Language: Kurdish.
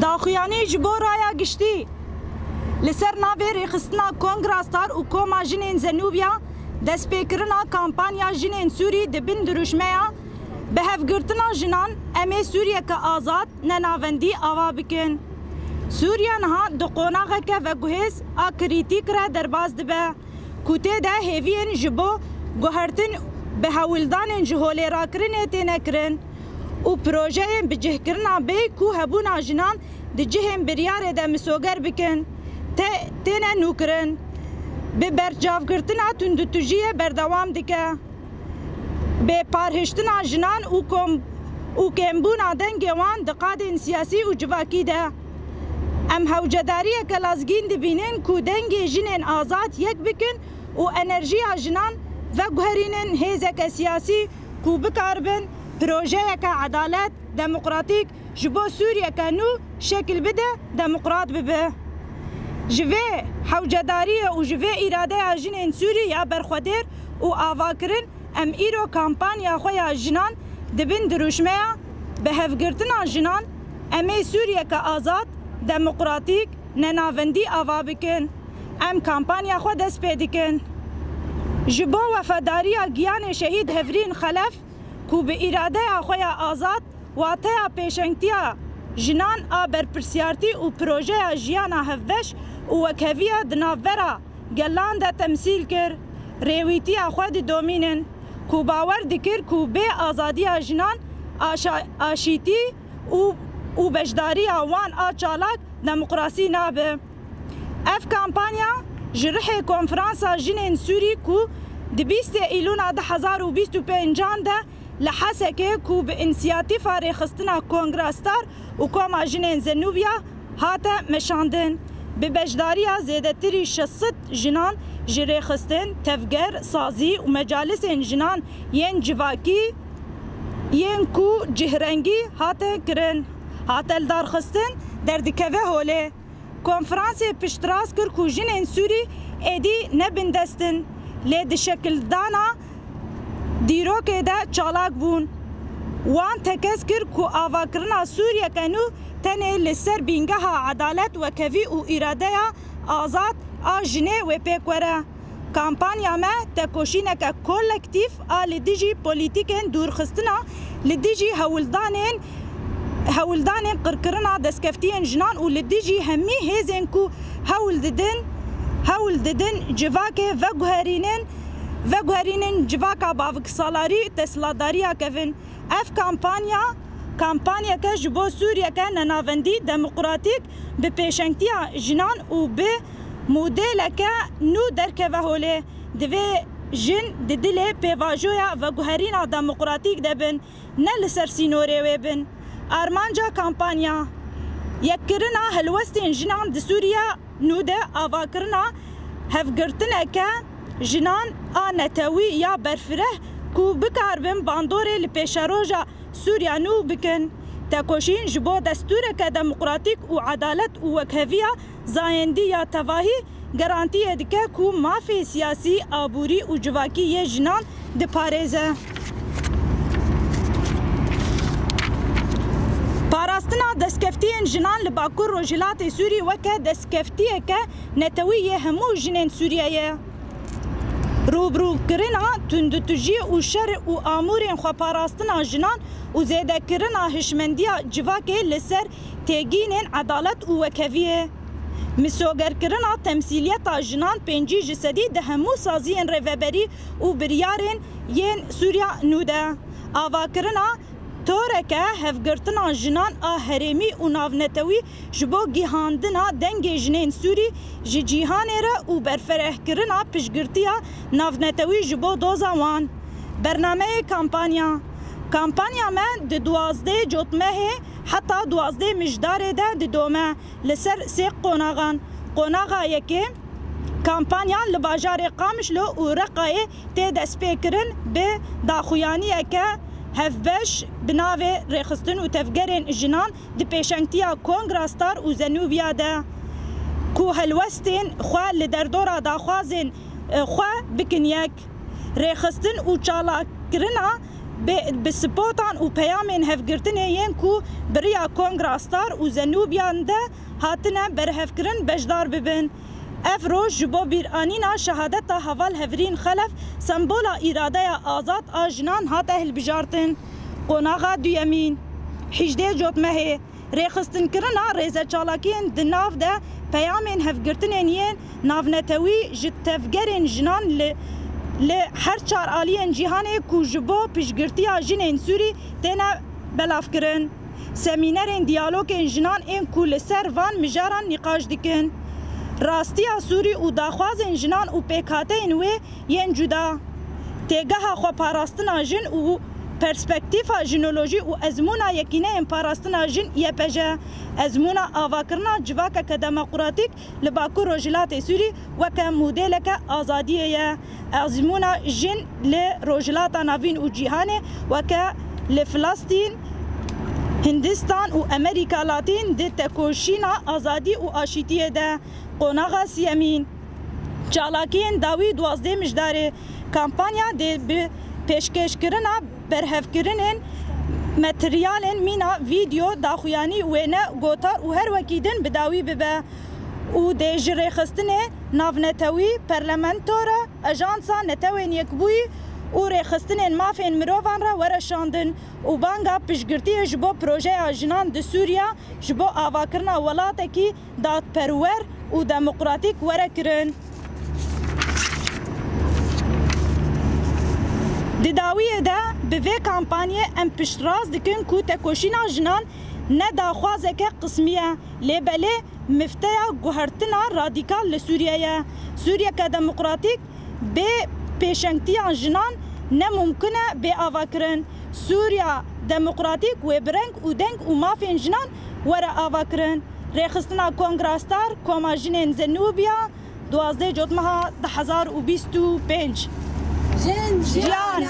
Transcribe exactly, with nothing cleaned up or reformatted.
Daxuyanî ji bo raya giştî. Li ser navê rêxistina Kongra Star û Koma Jinên Zenûbiya, destpêkirina kampanya Jinên Sûrî di bin dirûşmeya Bi hevgirtina jinan, em ê Sûriyeke azad, nenavendî ava bikin. Sûriye niha di qonaxeke veguhêz a krîtîk re derbas dibe, ku tê de hêviyên ji bo guhertin bi hewldanên ji holê rakirinê têne kirin û projeyên bicihkirina bêyî ku hebûna jinan di cihên biryarê de misoger bikin, te-, têne nûkirin. Bi berçavgirtina tundutujiyê berdewam dike. Bi parhiştina jinan û kom-, û kêmbûna dengê wan di qadên siyasî û civakî de. Em hewcedariyeke lazgîn dibînin ku dengê jinên azad yek bikin û enerjiya jinan veguherînin hêzeke siyasî ku bikaribin projeyeke edalet, demokratîk ji bo Sûriyeke nû şekil bide, demokrat bibe. Ji vê hewcedariyê û ji vê îradeya jinên Sûrî ya berxwedêr û avakirin, em îro kampanya xwe ya jinan di bin dirûşmeya Bi hevgirtina jinan, em ê Sûriyeke azad, demokratîk, nenavendî ava bikin. Em kampanya xwe dest pê dikin. Ji bo wefadariya giyanê şehîd Hevrîn Xelef, ku bi îradeya xwe ya azad wateya pêşengtiya jinan a berpirsiyartî û projeya jiyana hevbeş û wekheviya di navbera gelan de temsîl kir, rêwîtiya xwe didomînin, ku bawer dikir ku bê azadiya jinan aşa-, aşîtî û, û beşdariya wan a çalak demokrasî nabe. Ev kampanya ji rihê Konferansa Jinên Sûrî ku di bîstê Îlûna du hezar û bîst û pêncan de li Hesekê ku bi însiyatîfa rêxistina Kongra Star û Koma Jinên Zenûbiya hate meşandin, bi beşdariya zêdetirî şeş sed jinan ji rêxistin, tevger, sazî û mecalisên jinan yên civakî yên ku cihrengî hate kirin, hate lidarxistin, derdikeve holê. Konferansê piştrast kir ku jinên Sûrî êdî ne bindest in, lê di şekildana dîrokê de çalak bûn. Wan tekez kir ku avakirina Sûriyeke nû tenê li ser bîngeha edalet, wekhevî û îradeya azad a jinê wê pêk were. Kampanya me tekoşîneke kolektîf a li dijî polîtîkên dûrxistina, li dijî hewldanên, hewldanên qirkirina destkeftiyên jinan û li dijî hemî hêzên ku hewl didin, hewl didin civakê veguherînin, veguherînin civaka baviksalarî desthilatdariya kevin. Ev kampanya, kampanyeke ji bo Sûriyeke nenavendî, demokratîk, bi pêşengtiya jinan û bi modêleke nû derkeve holê. Divê jin di dilê pêvajoya veguherîna demokratîk de bin, ne li ser sînorê wê bin. Armanca kampanya, yekkirina helwestên jinan di Sûriya nû de avakirina hevgirtineke jinan a netewî ya berfireh ku bikaribin bandorê li pêşeroja Sûriya nû bikin. Tekoşîn ji bo destûreke demokratîk û edalet û wekheviya zayendî ya tevahî garantiyê dike ku mafê siyasî, aborî û civakî yê jinan diparêze. Parastina destkeftiyên jinan li Bakur Rojhilatê Sûrî weke destkeftiyeke netewî yê hemû jinên Sûriyê ye. Rûbirûkirina tundutujî û şer û amûrên xweparastina jinan û zêdekirina hişmendiya civakê li ser têgînên edalet û wekheviyê. Misogerkirina temsîliyeta jinan pêncî ji sedî di hemû saziyên rêveberî û biryarên yên Sûriya nû de. Avakirina toreke hevgirtina jinan a herêmî û navnetewî ji bo gihandina dengê jinên Sûrî ji cîhanê re û berfirehkirina piştgirtiya navnetewî ji bo doza wan. Bernameyê kampanya. Kampanya me di duwazdeh Cotmehê heta duwazdeh Mijdarê de didome li ser sê qonaxan. Qonaxa yekê, kampanya li bajarê Qamişlo û Reqayê tê destpêkirin bi daxuyaniyeke hevbeş bi navê Rêxistin û Tevgerên Jinan di pêşengtiya Kongra Star û Zenûbiya de, ku helwestên xwe li derdora daxwazên, e, xwe bikin yek. Rêxistin û çalakirina Bi, bi spotan û peyamên hevgirtinê yên ku bi riya Kongra Star û Zenûbiyan de hatine berhevkirin beşdar bibin. Ev roj ji bo bîranîna şehadeta heval Hevrîn Xelef, sembola îradeya azad a jinan hate hilbijartin. Qonaxa duyemîn, hîjdê Cotmehê, rêxistinkirina rêzeçalakiyên di nav de peyamên hevgirtinên yên navnetewî ji tevgerên jinan li, li her çar aliyên cîhanê ku ji bo piştgirtiya jinên Sûrî têne belavkirin. Semînerên diyalogên jinan ên ku li ser van mijaran nîqaş dikin. Rastiya Sûrî û daxwazên jinan û pêkhateyên wê yên cuda. Têgeha xweparastina jin û perspektîfa jinolojî û ezmûna yekîneyên parastina jin Y P J. Ezmûna avakirina civakeke demokratîk li Bakur Rojhilatê Sûrî weke modêleke azadiyê ye. Ezmûna jin li Rojhilata Navîn û cîhanê weke li Filistîn, Hindistan û Amerîka Latîn di tekoşîna azadî û aşîtiyê de. Qonaxa siyemîn, çalakiyên dawî duwazdeh Mijdarê. Kampanya dê bi pêşkêşkirina berhevkirinên materyalên mîna, vîdeo, daxuyanî, wêne, gotar û her wekî din bi dawî bibe û dê ji rêxistinê navnetewî, parlamento re, ajansa Netewên Yekbûyî û rêxistinên mafên mirovan re were şandin û banga piştgirtiyê ji bo projeya jinan di Sûriya ji bo avakirina welatekî dadperwer û demokratîk were kirin. Di dawiyê de bi vê kampanyê em piştrast dikin ku tekoşîna jinan ne daxwazeke qismî ye, lê belê mifteya guhertina radîkal li Sûriye ye. Sûriyeke demokratîk bê pêşengtiya jinan ne mumkin e bê avakirin. Sûriya demokratîk wê bi reng û deng û mafên jinan were avakirin. Rêxistina Kongra Star, Koma Jinên Zenûbiya, duwazdeh Cotmeha du hezar û bîst û pênc. Jin, jiyan, jiyan,